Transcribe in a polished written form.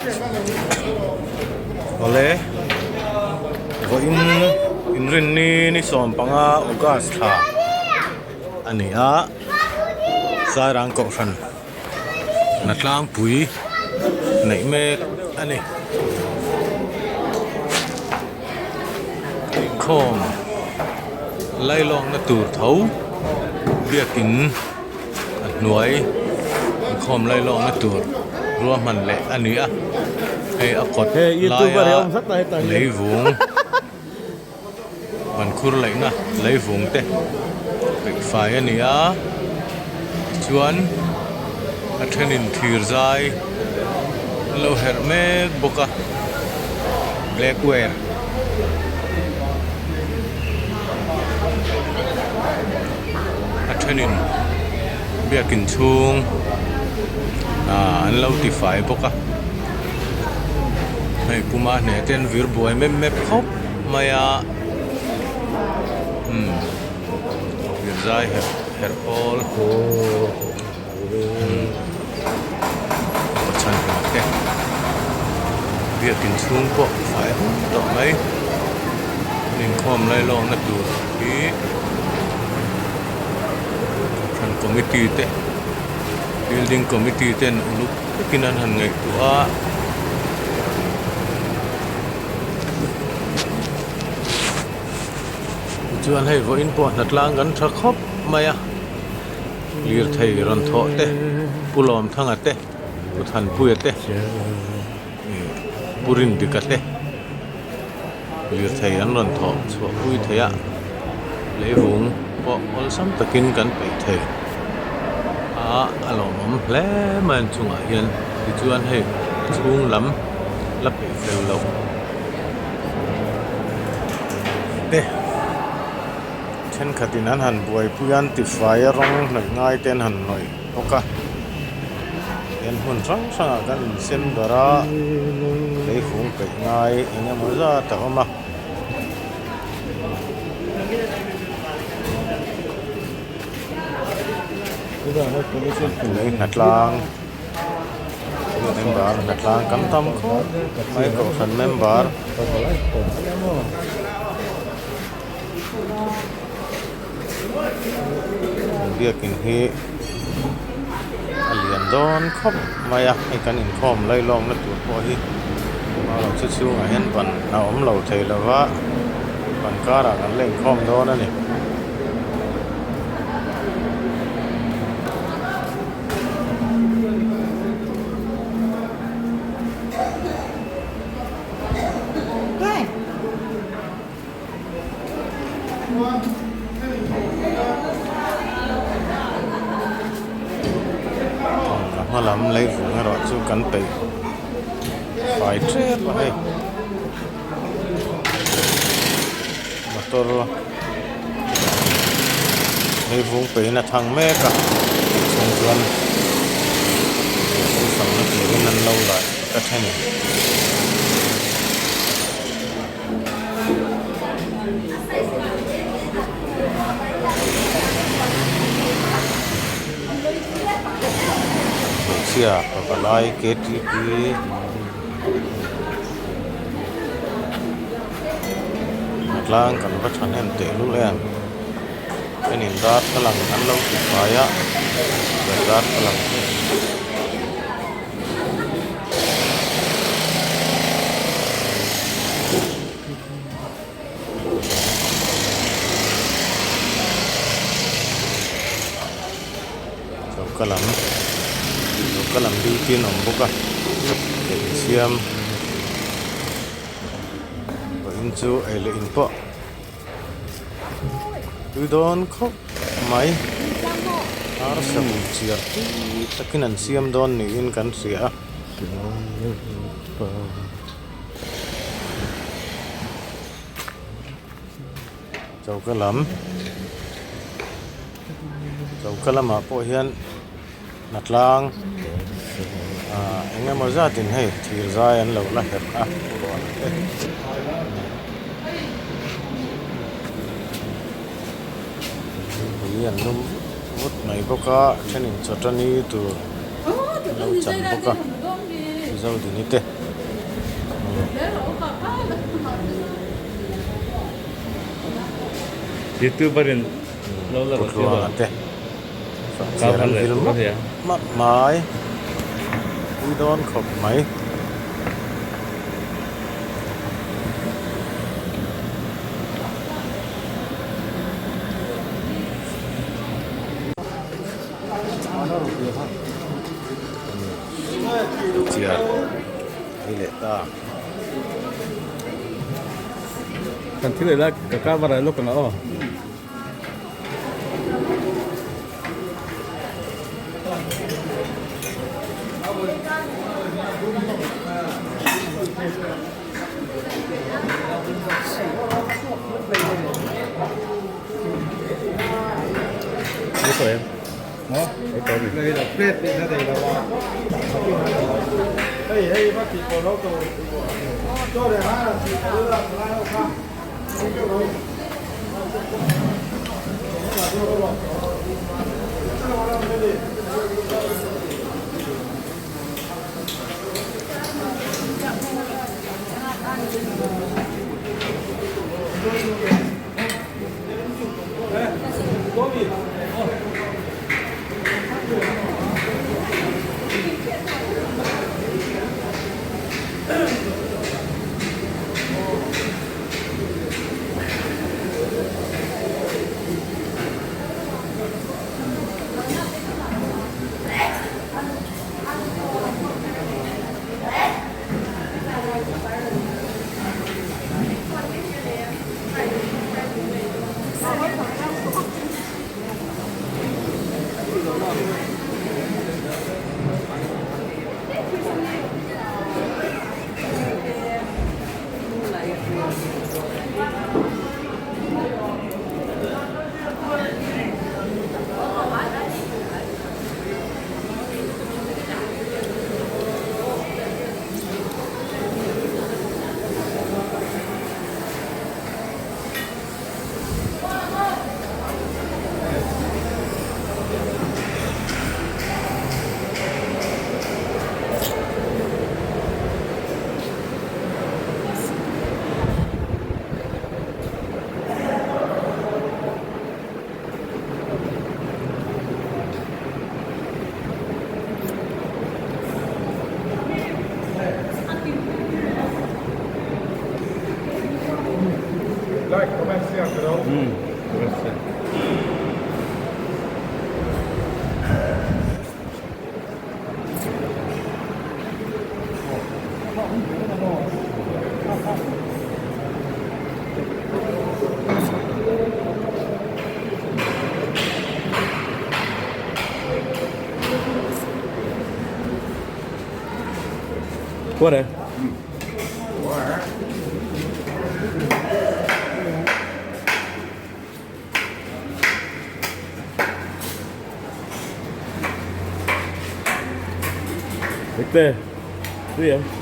Awle vawiin inrinni ni 15 August thla a ni a Sairang kohhran hna tlangpui neih mek a ni inkhawm lailawkna tur tho biakin. A hnuai inkhawm lailawkna tur ruahman leh a ni a hei a kawt laia leivung ban khur laihna leivung te peih fai a ni a tichuan a thenin thir zai an lo herh mek bawk a black ware. A thenin biakin chhung ah an lo ti fai bawk a hei puma hneh te an vir buai mep mep khawp mai a umm vir zai herh herh pawl umm chhan hlawm te biakin chhung pawh fai hawk tawh mai inkhawm lailawkna tur hi kohhran committee te building committee ten uluk takin an han ngaihtuah a. Tichuan hei vawiin pawh hnatlang kan tha khawp mai a. Lirthei rawn thawh te, Pu Lawmthanga te, Pu Thanpuia te, Pu Rindika te lirthei an rawn thawh chhuah pui thei a, leivung pawh awlsam takin kan peih thei a, a lawmawm hle mai an chungah hian tichuan hei a chhung lam la peih fel loh te. Thenkhatin an han buaipui a, an tifai a rawng hnawih ngai te an han hnawih bawk a, tian hmun hrang hrangah kan insem darh a, leifung peih ngai eng emaw zat a awm a. Lei hnatlang member hnatlang kan tam khawp mai kohhran member. Biakin hi a lian dawn khawp mai a hei kan inkhawm lailawkna tur pawh hi lo chu chhungah hian ban a awm lo thei lo va ban karah kan la inkhawm dawn a ni. A hma lam leivung erawh chu kan peih fai tep a hei motor leivung peihin a thang mek a tih chhung chuan thil turin an lo la ka then. Hmeichhia pavalai ktp tlang kan va thahnem tehlul em thenin darthlalang an lo ti fai a darthlalang te. Choka lam choka lam duty an awm bawk a insiam vawiin chu ei leh in pawh. Tui dawn khawp mai arsa bum chiar tui takin an siam dawn niin kan hria a. Choka lam choka lamah pawh hian hnatlang ah eng emaw zatin hei thir zai an lo la herh a huan te. Tui an lum vut mai bawk a thenin chawtani tur an lo chan bawk a. Zodini te. Youtuber in lo la rawh Tluanga te sahchiar an vil map map mai pui dawn khawp mai. Chiar ei leh ta. Kan thil ei lai ka cover ah lawk ang a aw.过来。Vikte, tui em?